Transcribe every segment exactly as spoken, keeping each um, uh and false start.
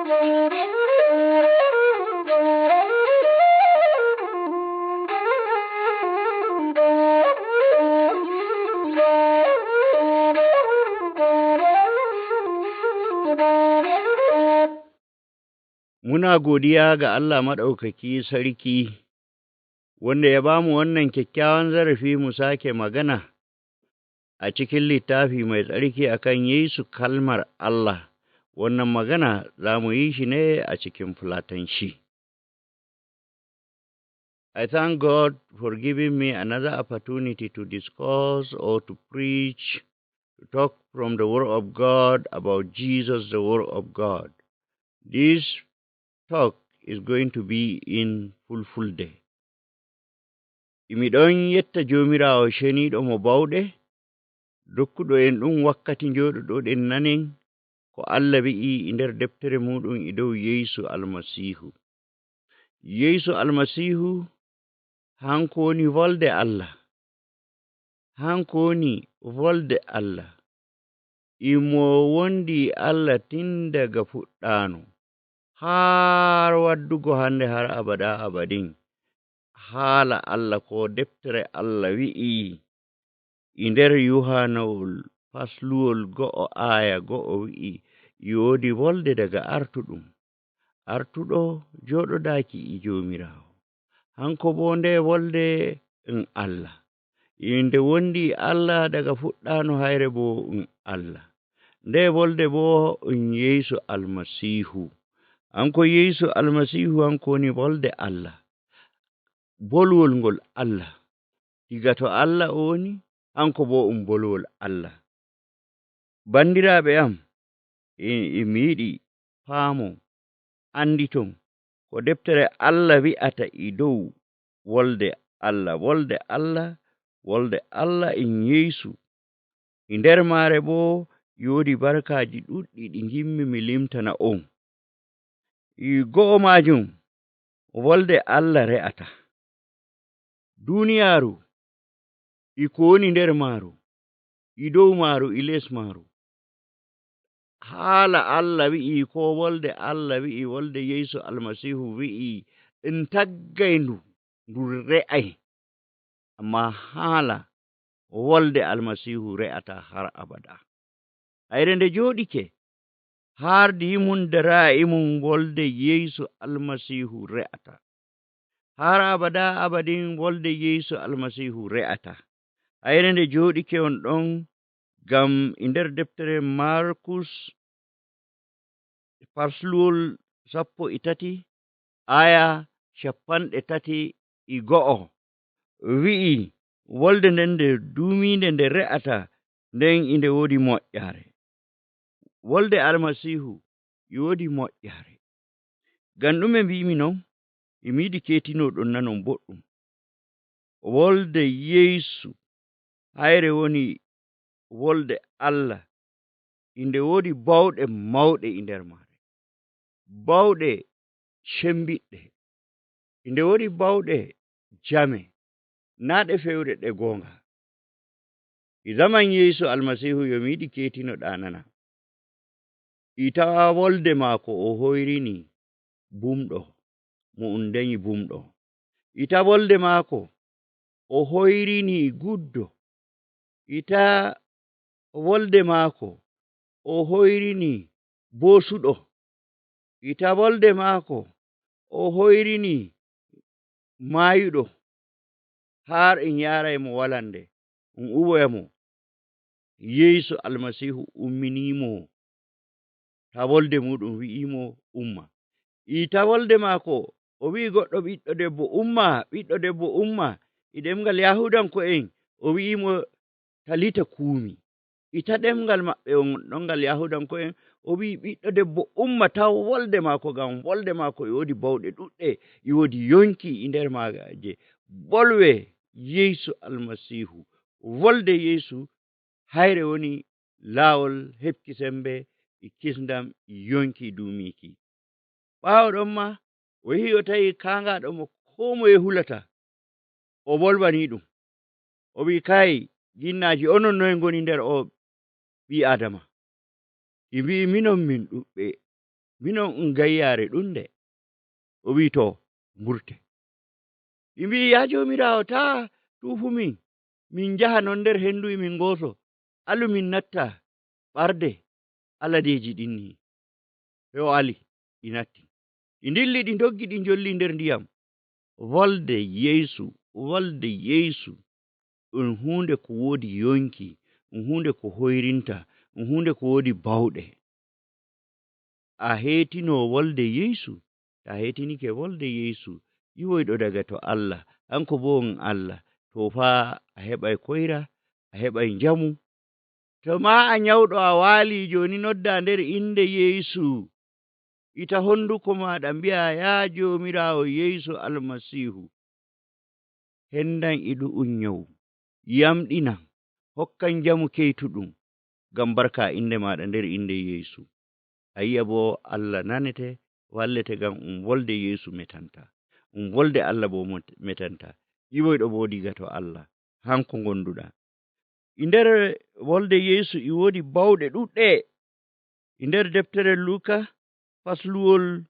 Muna godiya ga Allah Maɗaukaki Sarki, wanda ya ba mu wannan kyakkyawan zarafi mu sake magana a cikin littafi mai tsarki akan Yesu kalmar Allah. Wannan magana za mu yi shi ne a cikin Fulatanci. I thank God for giving me another opportunity to discuss or to preach, to talk from the Word of God about Jesus, the Word of God. This talk is going to be in Fulfulde. Imi ɗon yetta Joomiraawo ceniiɗo mo bawɗe, dokkuɗo en ɗum wakkati njooɗoɗen nanen ko Allah wi'i e nder deftere muuɗum e dow Yeesu Almasiihu. Yeesu Almasiihu, hanko woni volde Allah. Hanko woni volde Allah. Imo wondi Allah tin daga fuɗɗaano, har waddugo hande har abada abadin. Haala Allah ko deftere Allah wi'i, e nder Yuhanawol fasluwol go'o aya go'o wi'i, e woodi volde daga artuɗum. Artuɗo jooɗodaaki e Joomiraawo. Hanko boo nde wolde ɗum Allah. Inde wondi Allah daga fuɗɗaano, hayre boo ɗum Allah. Nde wolde boo ɗum Yeesu Almasiihu. Hanko Yeesu Almasiihu, hanko woni wolde Allah. Bolwol ngol Allah. Diga to Allah o woni, hanko boo ɗum bolwol Allah. Bandiraaɓe am, e, e mi yiɗi paamon, anditon ko deftere Allah wi'ata e dow wolde Allah, wolde Allah, wolde Allah in Yeesu. E nder maare boo e woodi barkaaji ɗuɗɗi ɗi ngimmi mi limtana on. E go'o maajum, wolde Allah re'ata. Duniyaaru, e ko woni nder maaru, e dow maaru, e les maaru. Haala Allah wi'i, ko wolde Allah wi'i, wolde Yeesu Almasiihu wi'i, en taggay ndu, ndu re'ay. Amma haala wolde Almasiihu re'ata har abada. Hayre nde jooɗike, har dimun dara e mum wolde Yeesu Almasiihu re'ata. Har abada abadin wolde Yeesu Almasiihu re'ata. Hayre nde jooɗike on ɗon, ngam e nder deftere Markus, fasluwol sappo e tati, aya capanɗe tati e go'o, wi'i, wolde nden nde duumiinde nde re'ata, nden inde woodi moƴƴaare. Wolde Almasiihu e woodi moƴƴaare. Ngam ɗume mbi'mi non? E mi yiɗi keetinoɗon nanon boɗɗum. Wolde Yeesu, hayre woni wolde Allah, inde woodi bawɗe mawɗe e nder maare. Bawɗe cembiɗɗe. Inde woodi bawɗe jame, naa ɗe fewre, ɗe goonga. E zaman Yeesu Almasiihu yo mi yiɗi keetinoɗa nana. E tawa wolde maako o hoyrini bumɗo, mo um danyi bumɗo. E tawa wolde maako o hoyrini guddo. E tawa wolde maako o hoyrini boosuɗo. E tawa wolde maako o hoyrini maayuɗo, har en yaaray mo walande, en uwoya mo. Yeesu Almasiihu umminii mo. Tawa wolde muuɗum wi'ii mo, "Umma." E tawa wolde maako, o wi'i goɗɗo ɓiɗɗo debbo, "Umma, ɓiɗɗo debbo, umma." E ɗemngal Yahuudanko'en, o wi'i mo, "Talita kuumi." E ta ɗemngal maɓɓe on, ɗon ngal Yahuudanko'en, o wi'i, "Ɓiɗɗo debbo, umma." Tawa wolde maako, ngam wolde maako e woodi bawɗe ɗuɗɗe, e woodi yonki e nder maaje. Bolwe Yeesu Almasiihu. Wolde Yeesu hayre woni laawol heɓki sembe e kisndam e yonki duumiiki. Ɓaawo ɗon ma, o yehi o tawi kaangaaɗo mo koo moye hulata. O bolwani ɗum. O wi'i, "Kay, ginnaaji, onon noye ngoni nder o ɓii Aadama?" Ɗi mbi'i, "Minon min ɗuɗɓe." Minon un gayyaare ɗunde. O wi'i, "Too, mburte." Ɗi mbi'i, "Yaa Joomiraawo, taa tuufu min, min njaha non nder hendu, min ngooso. Alu min natta ɓarde aladeeji ɗin nii." Ɓe o ali, ɗi natti. Ɗi ndilli, ɗi ndoggi, ɗi njolli nder ndiyam. Wolde Yeesu, wolde Yeesu, ɗum huunde ko woodi yonki, ɗum huunde ko hoyrinta, ɗum huunde ko woodi bawɗe. A heetino wolde Yeesu? Ta heetinike wolde Yeesu, iwoyɗo daga to Allah, hanko boo on Allah, to faa a heɓay koyra, a heɓay njamu. To maa a nyawɗo, a waali jooni, nodda nder innde Yeesu. Ita honduko maaɗa, mbi'a, "Yaa Joomiraawo Yeesu Almasiihu, hendan e ɗu'um nyawu, yamɗinan, hokkan njamu keytuɗum, ngam barka innde maaɗa nder innde Yeesu." A yi'a boo Allah nanete, wallete, ngam um wolde Yeesu metanta. Um wolde Allah boo mot-, metanta. Iwoyɗo boo diga to Allah, hanko ngonduɗa. E nder wolde Yeesu e woodi bawɗe ɗuɗɗe. E nder deftere Luuka, fasluwol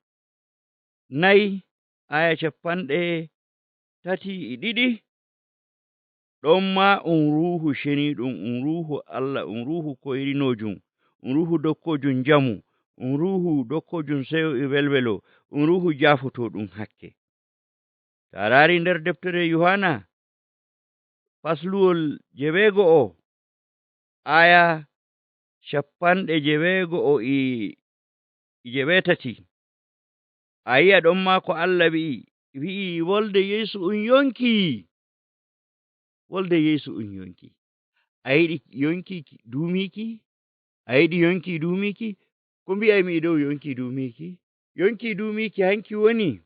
nayi, aya capanɗe tati e ɗiɗi, ɗon maa um Ruuhu Ceniiɗum, um Ruuhu Allah, um Ruuhu koyrinojum, um Ruuhu dokkoojum njamu, um Ruuhu dokkoojum seyo e welwelo, um Ruuhu jaafotooɗum hakke. To a raari nder deftere Yuhaana, fasluwol jeweego o, aya capanɗe jeweego o e, e jeweetati, a yi'a ɗon maa ko Allah wi'i, wi'i wolde Yeesu un yonki. Wolde Yeesu un yonki. A yiɗi yonki ki-, duumiiki? A yiɗi yonki duumiiki? Ko mbi'aymi e dow yonki duumiiki? Yonki duumiiki hanki woni,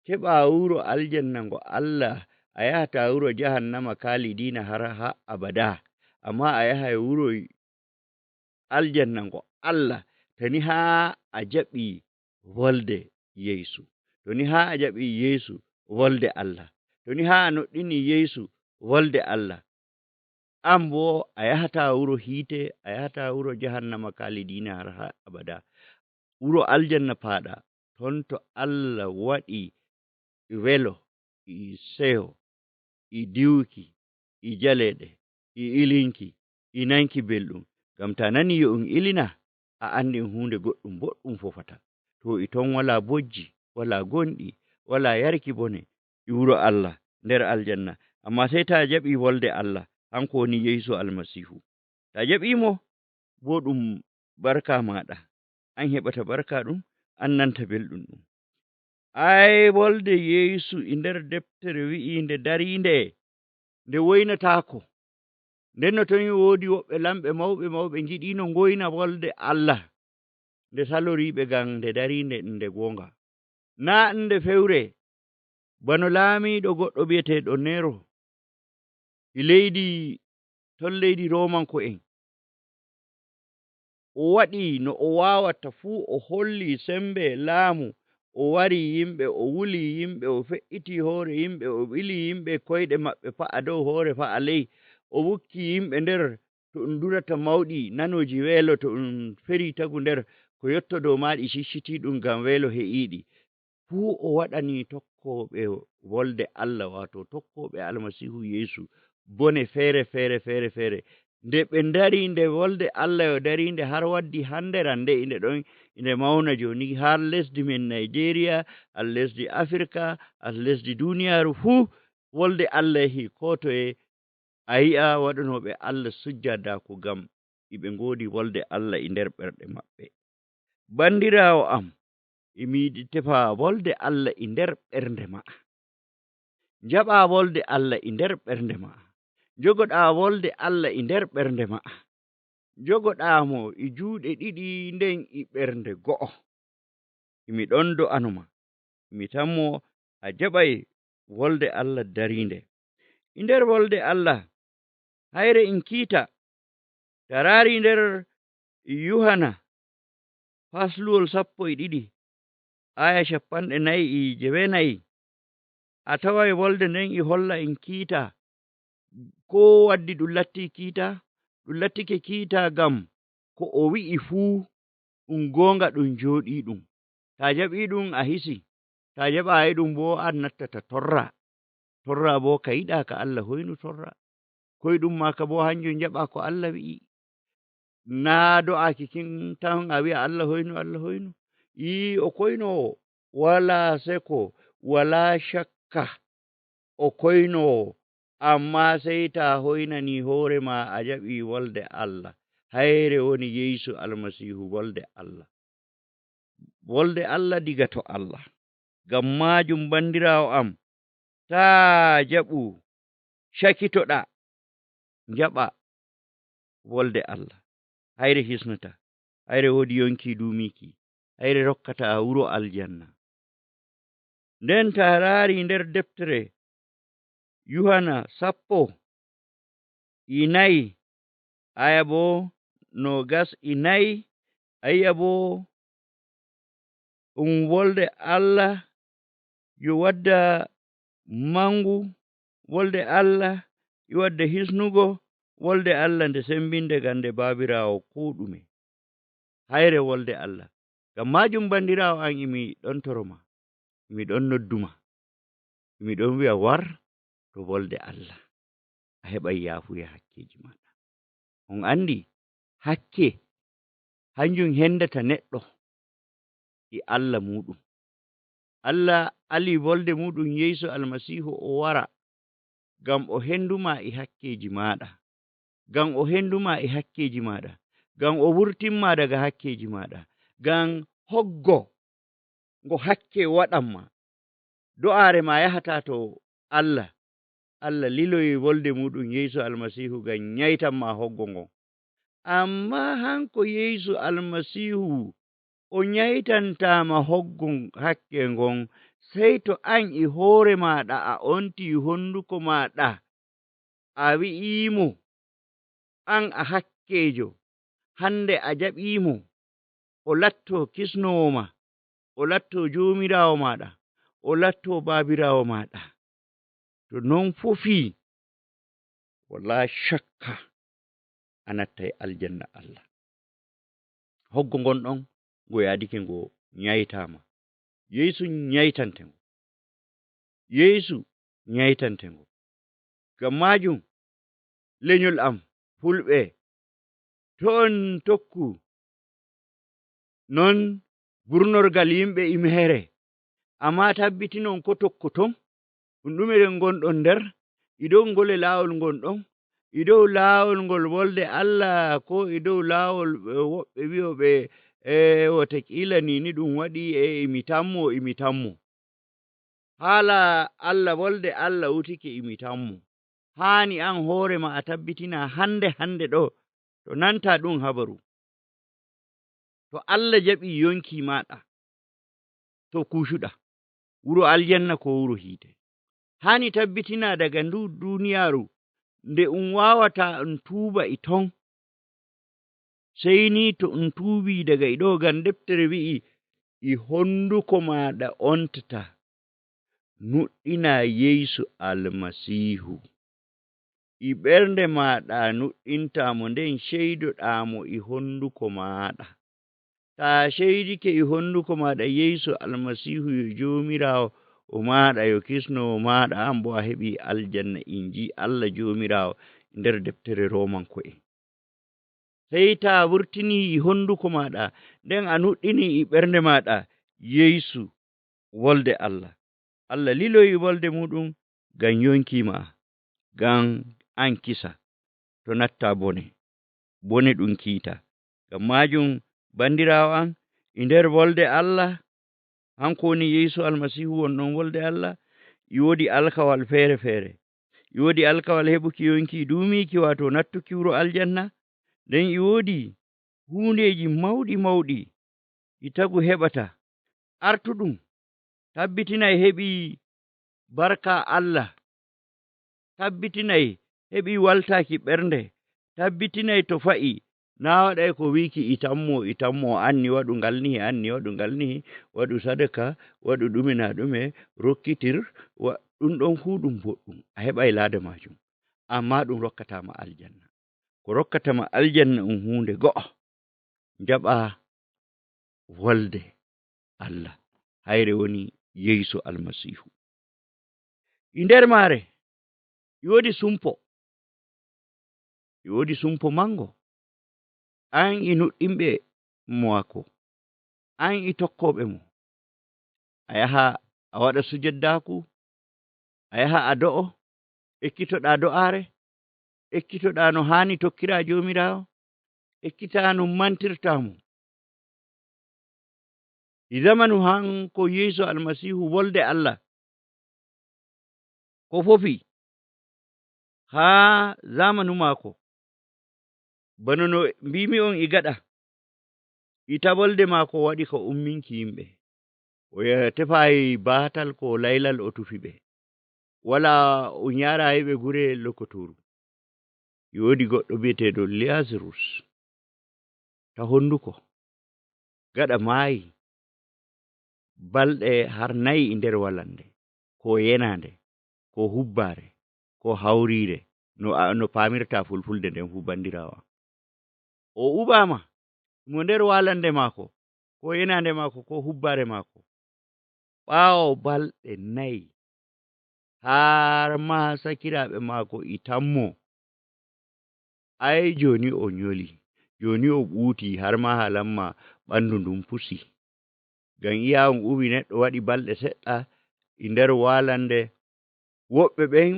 keɓa wuro aljanna ngo Allah, a yahata wuro jahannama kaalidiina har, har abada. Amma a yahay wuro aljanna ngo Allah, to ni haa a jaɓi wolde Yeesu. To ni haa a jaɓi Yeesu, wolde Allah. To ni haa a noɗɗini Yeesu, wolde Allah. An boo a yahataa wuro hiite, a yahataa wuro jahannama kaalidiina har, har abada. Wuro aljanna paaɗa, ton to Allah waɗi welo, e seyo, e diwki, e jaleeɗe, e ilinki, e nanki belɗum. Ngam ta nani yo un ilina, a anndi huunde goɗɗum boɗɗum fofata. To e ton walaa bojji, walaa gonɗi, walaa yarki bone, e wuro Allah nder aljanna. Amma sey ta jaɓi wolde Allah, hanko woni Yeesu Almasiihu. Ta jaɓi mo, boo ɗum barka maaɗa. An heɓata barka ɗum, an nanta belɗum ɗum. Ay, wolde Yeesu e nder deftere wi'i nde dariinde, nde woynataako. Nden no ton e woodi woɓɓe lamɓe mawɓe mawɓe ngiɗiino ngoyna wolde Allah. Nde saloriiɓe ngam nde dariinde nde goonga. Naa nde fewre, bano laamiiɗo goɗɗo bi'eteeɗo Neero e leydi, ton leydi Roomanko'en. O waɗi no o waawata fuu, o holli semmbe laamu, o wari yimɓe, o wuli yimɓe, o fe'iti hoore yimɓe, o ɓili yimɓe koyɗe maɓɓe, fa'a dow hoore, fa'a ley. O wukki yimɓe nder to ɗum durata mawɗi nanooji weelo, to ɗum ferii tagu nder ko yotto dow maaɗi, cicciti ɗum ngam weelo he'iiɗi. Fuu o waɗani tokkooɓe wolde Allah, waato tokkooɓe Almasiihu Yeesu, bone feere, feere, feere, feere. Nde ɓe ndari, nde wolde Allah yo dariinde har waddi hannde rannde, inde ɗon, inde mawna jooni har lesdi men Nigeria, har lesdi Afirka, har lesdi duniyaaru fuu, wolde Allah yehi koo toye. A yi'a waɗanooɓe Allah sujjadaaku ngam iɓe ngoodi wolde Allah e nder ɓerɗe maɓɓe. Banndiraawo am, e mi yiɗi tefa wolde Allah e nder ɓernde ma'a. Njaɓa wolde Allah e nder ɓernde ma'a. Njogoɗa wolde Allah e nder ɓernde ma'a. Njogoɗa mo e juuɗe ɗiɗi nden e ɓernde go'o. Emi ɗon do'ano ma, mi tammo a jaɓay wolde Allah dariinde. E nder wolde Allah, hayre in kiita, ta raari nder Yuhana, fasluwol sappo e ɗiɗi, aya cappanɗe nayi e jeweenayi, a taway wolde nden e holla en kiita. Ko waddi ɗum latti kiita? Ɗum lattike kiita ngam ko o wi'i fuu, Ɗum goonga ɗum jooɗii ɗum. Taa jaɓii ɗum a hisi. Taa jaɓaayi ɗum boo an nattata torra. Torra boo ka yiɗaa ka Allah hoynu torra. Koyɗum maaka boo hanjum jaɓa ko Allah wi'i. Naa do'aaki kin tan a wi'a Allah hoynu, Allah hoynu. Ii, o koynoowo, walaa seko, walaa shakka. O koynoowo, ammaa sey taa hoynanii hoore maa a jaɓii wolde Allah. Hayre woni Yeesu Almasiihu, wolde Allah. Wolde Allah diga to Allah. Ngam maajum, bandiraawo am, taa jaɓu cakitoɗaa, njaɓa wolde Allah. Hayre hisnata, hayre woodi yonki duumiiki, hayre rokkata wuro aljanna. Nden taa raari nder deftere Yuhana sappo e nayi, aya boo noogas e nayi, a yi'a boo ɗum wolde Allah yo wadda mangu, wolde Allah yo wadda hisnugo, wolde Allah nde sembinde gam nde Baabiraawo koo ɗume. Hayre wolde Allah. Ngam maajum, bandiraawo am, emi ɗon toro ma, emi ɗon noddu ma, emi ɗon wi'a, war to wolde Allah, a heɓay yaafuya hakkeeji maaɗa. On anndi, hakke hanjum hendata neɗɗo e Allah muuɗum. Allah ali wolde muuɗum Yeesu Almasiihu o wara ngam o hendu ma e hakkeeji maaɗa. Ngam o hendu ma e hakkeeji maaɗa. Ngam o wurtin ma daga hakkeeji maaɗa. Ngam hoggo ngo hakke waɗan ma. Do'aare ma yahata to Allah. Allah liloyi wolde muuɗum Yeesu Almasiihu ngam nyaytan ma hoggo ngon. Ammaa hanko Yeesu Almasiihu o nyaytantaa ma hoggo hakke ngon, sey to an e hoore maaɗa a onti honduko maaɗa, a wi'ii mo, an a hakkeejo, hande a jaɓii mo, o latto kisnoowo ma, o latto Joomiraawo maaɗa, o latto Baabiraawo maaɗa. To non fofii, walaa shakka a nattay aljanna Allah. Hoggo ngon ɗon, ngo yaadike, ngo nyaytaama. Yeesu nyaytante ngo. Yeesu nyaytante ngo. Ngam maajum, lenyol am, fulɓe, to on tokku non burnorgal yimɓe e mehere, ammaa tabbitinon ko tokkoton, ɗum ɗume ngonɗon nder, e dow ngole laawol ngonɗon, e dow laawol ngol wolde Allah, koo e dow laawol, eh, woɓɓe wi'ooɓe, eh, watakiila ni, ni ɗum waɗi, e emi tammo, emi tammo. Haala Allah, wolde Allah wutike emi tammo. Haani an hoore ma a tabbitina hande, hande ɗo, to nanta ɗum habaru. To Allah jaɓi yonki maaɗa, to kuucuɗa, wuro aljanna ko wuro hiite. Haani tabbitina daga ndu duniyaaru nde um waawata um tuuba e ton. Sey ni to um tuubii daga e ɗo, ngam deftere wi'i, e honduko maaɗa ontata, nuɗɗina Yeesu Almasiihu. E ɓernde maaɗa nuɗɗinta mo, nden ceydoɗa mo e honduko maaɗa. Taa ceydike e honduko maaɗa Yeesu Almasiihu yo Joomiraawo o maaɗa, yo kisnoowo maaɗa, an bo a heɓi aljanna, inji Allah Joomiraawo nder deftere Roomanko'en. Sey taa wurtini e honduko maaɗa, nden a nuɗɗini e ɓernde maaɗa Yeesu, wolde Allah. Allah liloyi wolde muuɗum ngam yonki ma, ngam an kisa. To natta bone, bone ɗum kiita. Ngam maajum, bandiraawo am, e nder wolde Allah, hanko woni Yeesu Almasiihu won ɗon wolde Allah, e woodi alkawal feere-feere. E woodi alkawal heɓuki yonki duumiiki, waato nattuki wuro aljanna. Nden e woodi huundeeji mawɗi mawɗi ɗi tagu heɓata. Artuɗum tabbitinay heɓi barka Allah, tabbitinay heɓi waltaaki ɓernde, tabbitinay to fa'i, naa waɗay ko wiiki, "Itammo, itammo, anni waɗu ngal nihi, anni waɗu ngal nihi, waɗu sadaka, waɗu ɗume naa ɗume, rokkitir, wa-," ɗum ɗon fuu ɗum boɗɗum, a heɓay laada maajum, ammaa ɗum rokkataa ma aljanna. Ko rokkata ma aljanna um huunde go'o, njaɓa wolde Allah, hayre woni Yeesu Almasiihu. E nder maare, e woodi sumpo, e woodi sumpo manngo. Aan e nuɗɗinɓe maako, aan e tokkooɓe mo, a yaha a waɗa sujaddaaku, a yaha a do'o, ekkitoɗaa do'aare, ekkitoɗaa no haani tokkiraa Joomiraawo, ekkitaa no mantirtaa mo. E zamanu hanko Yeesu Almasiihu wolde Allah, ko fofi haa zamanu maako. Bano no mbiimi on e gaɗa, e tabolde maako waɗi ko umminki yimɓe. O ya-, tefaayi baatal ko laylal o tufi ɓe. Wala o ñaaraayi ɓe gure lokotooru. E woodi goɗɗo bi'eteeɗo Liyaazarus ta honduko. Gaɗa maayi balɗe har nayi e nder walande, ko yenaande, ko hubbaare, ko hawriire, no a, no paamirta fulfulde nden fu, banndiraawo am. O uɓaama mo nder walande maako, ko yenaande maako, ko hubbaare maako. Ɓaawo balɗe nayi, har ma sakiraaɓe maako e tammo. Ay, jooni o ñoli, jooni o ɓuuti, har ma haalamma ɓanndu ndun pusi. Ngam iya on uwi neɗɗo waɗi balɗe seɗɗa e nder walande, woɓɓe ɓen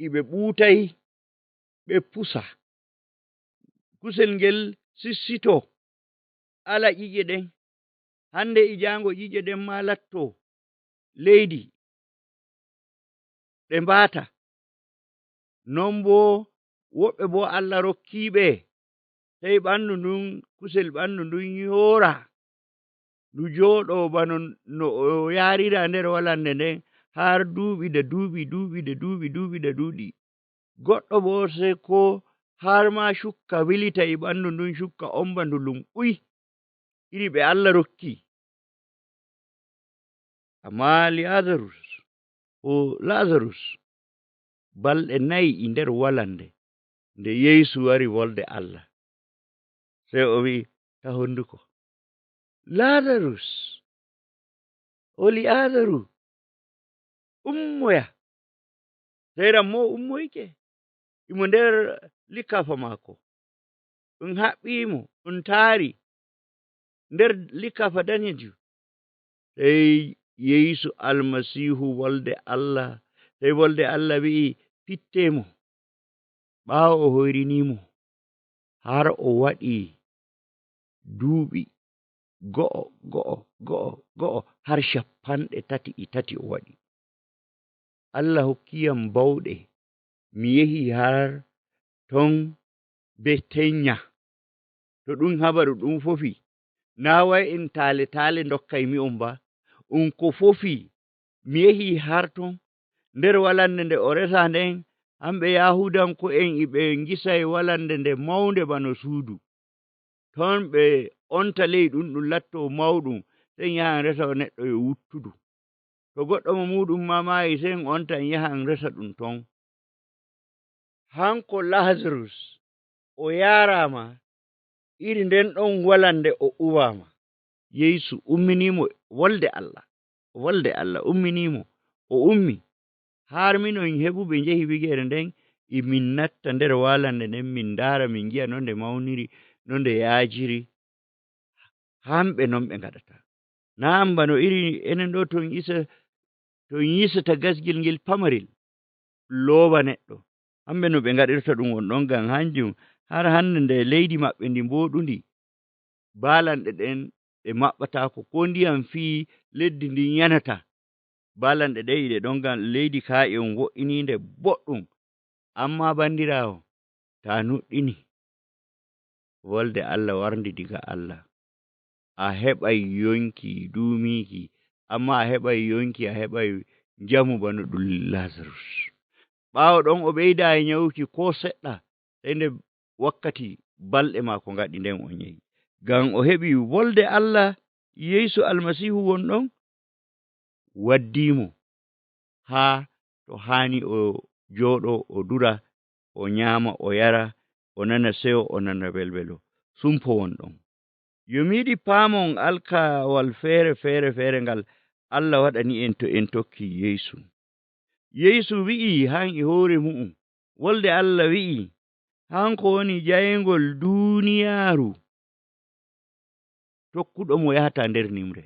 iɓe ɓuutay, ɓe pusa. Kusel ngel sissito, ala ƴiƴe ɗen. Hannde e jaango ƴiƴe ɗen ma latto leydi, ɗe mbaata. Non boo woɓɓe boo Allah rokkiiɓe, sey ɓanndu ndun, kusel ɓanndu ndun yoora, ndu jooɗoo bano no o yaarira nder walande nden, har duuɓi da duuɓi, duuɓi da duuɓi, duuɓi da duuɗi. Goɗɗo boo sey ko har ma cukka wilita e ɓanndu ndun, cukka omba ndu lumɓuy, iri ɓe Allah rokki. Ammaa Liyaazarus, o Laazarus, balɗe nayi e nder walande, nde Yeesu wari wolde Allah. Sey o wi'i ta honduko, "Laazarus, o Li'aazaru, ummoya." Sey rammo ummoyike, imo nder likkafa maako. Ɗum haɓɓiimo, ɗum taari nder likkafa daneejum. Sey Yeesu Almasiihu, wolde Allah, sey wolde Allah wi'i, "Pittee mo." Ɓaawo o hoyrinii mo, har o waɗi duuɓi go'o, go'o, go'o, go'o, har cappanɗe tati e tati o waɗi. Allah hokkiyam bawɗe, mi yehi har ton Betenya. To ɗum habaru ɗum fofi, naa way en taale taale ndokkay mi on ba? Un ko fofi, mi yehi har ton. Nder walande nde o resa nden, hamɓe Yahuudanko'en e ɓe ngisay walande nde mawnde bano suudu. Ton ɓe onta ley ɗum, ɗum lattoo mawɗum, sey yaha en resa o neɗɗo yo wuttudu. To goɗɗo mo muuɗum ma maayi, sey en onta en yaha en resa ɗum ton. Hanko Lazarus, o yaaraama iri nden ɗon walande o uwaama. Yeesu umminii mo wolde Allah, wolde Allah umminii mo, o ummi. Har minon heɓuɓe njehi wigeere nden, e min natta nder walande nden, min ndaara, min ngi'a no nde mawniri, no nde yaajiri, hamɓe non ɓe ngaɗata. Naam, bano iri enen ɗo, to en isa, to en yisata gasgel ngel pamarel, loowa neɗɗo. Hamɓe no ɓe ngaɗirta ɗum on ɗon, ngam hanjum har hannde nde leydi maɓɓe ndi mbooɗundi, baalanɗe ɗen ɗe maɓɓataako, ko ndiyam fii leddi ndin yanata. Baalanɗe ɗen iɗe ɗon ngam leydi kaa e on wo'iniinde boɗɗum. Ammaa bandiraawo, taa nuɗɗini, wolde Allah warndi diga Allah. A heɓay yonki duumiiki, ammaa a heɓay yonki, a heɓay njamu bano ɗum Lazarus. Ɓaawo ɗon o ɓeyda e nyawuki koo seɗɗa, sey nde wakkati balɗe maako ngaɗi nden o nyawi. Ngam o heɓi wolde Allah, Yeesu Almasiihu won ɗon, waddii mo haa to haani o jooɗo, o dura, o nyaama, o yara, o nana seyo, o nana welwelo. Sumpo won ɗon. Yo mi yiɗi paamon alkawal feere, feere, feere ngal Allah waɗani en to en tokki Yeesu. Yeesu wi'i han e hoore mu'um, wolde Allah wi'i, "Han ko woni jayngol duuniyaaru, tokkuɗo mo yahata nder nimre."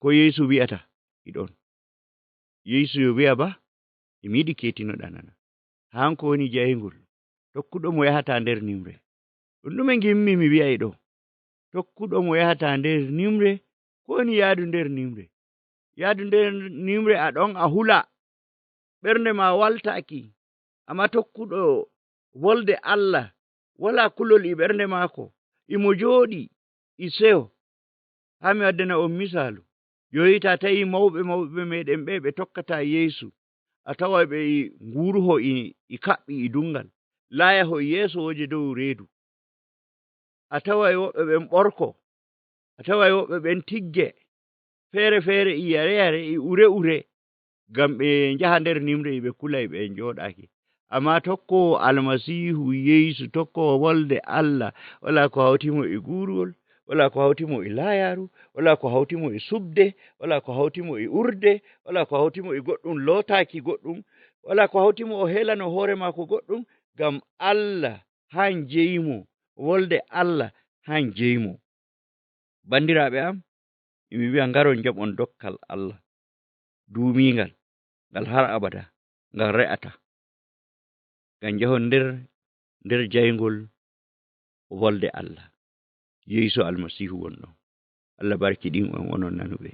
Ko Yeesu wi'ata e ɗon. Yeesu yo wi'a ba, e mi yiɗi keetinoɗaa nana. Han ko woni jayngol, tokkuɗo mo yahata nder nimre. Ɗum ɗume ngimmi mi wi'a e ɗo? Tokkuɗo mo yahata nder nimre, ko woni yaadu nder nimre? Yaadu nder nimre a ɗon a hula. Ɓernde ma waltaaki, amma tokkuɗo wolde Allah, wala kulol e ɓernde maako. Imo jooɗi, e seyo. Haa mi waddana on misaalu. Yo yiita tawi mawɓe mawɓe meɗen ɓe, ɓe tokkata Yeesu. A taway ɓe e nguuruho e, e kaɓɓi e dunngal. Laayaho e yeeso wooje dow reedu. A taway woɓɓe ɓen ɓorko. A taway woɓɓe ɓen tigge. Feere feere e yare yare e ure ure. Ngam ɓe njaha nder nimre e ɓe kulay ɓe njooɗaaki. Amma tokkoowo Almasiihu Yeesu, tokkoowo wolde Allah, wala ko hawti mo e guurgol, wala ko hawti mo e laayaaru, wala ko hawti mo e subde, wala ko hawti mo e urde, wala ko hawti mo e goɗɗum lootaaki goɗɗum, wala ko hawti mo o heelano hoore maako goɗɗum, ngam Allah han jeyi mo, wolde Allah han jeyi mo. Banndiraaɓe am, emi wi'a ngaron njaɓon dokkal Allah duumiingal, ngal har abada, ngal re'ata. Ngal njahon nder, nder jayngol wolde Allah. Yeesu Almasiihu wonɗon. Allah barkiɗin on onon nanuɓe.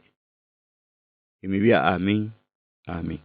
Emi wi'a amin, amin.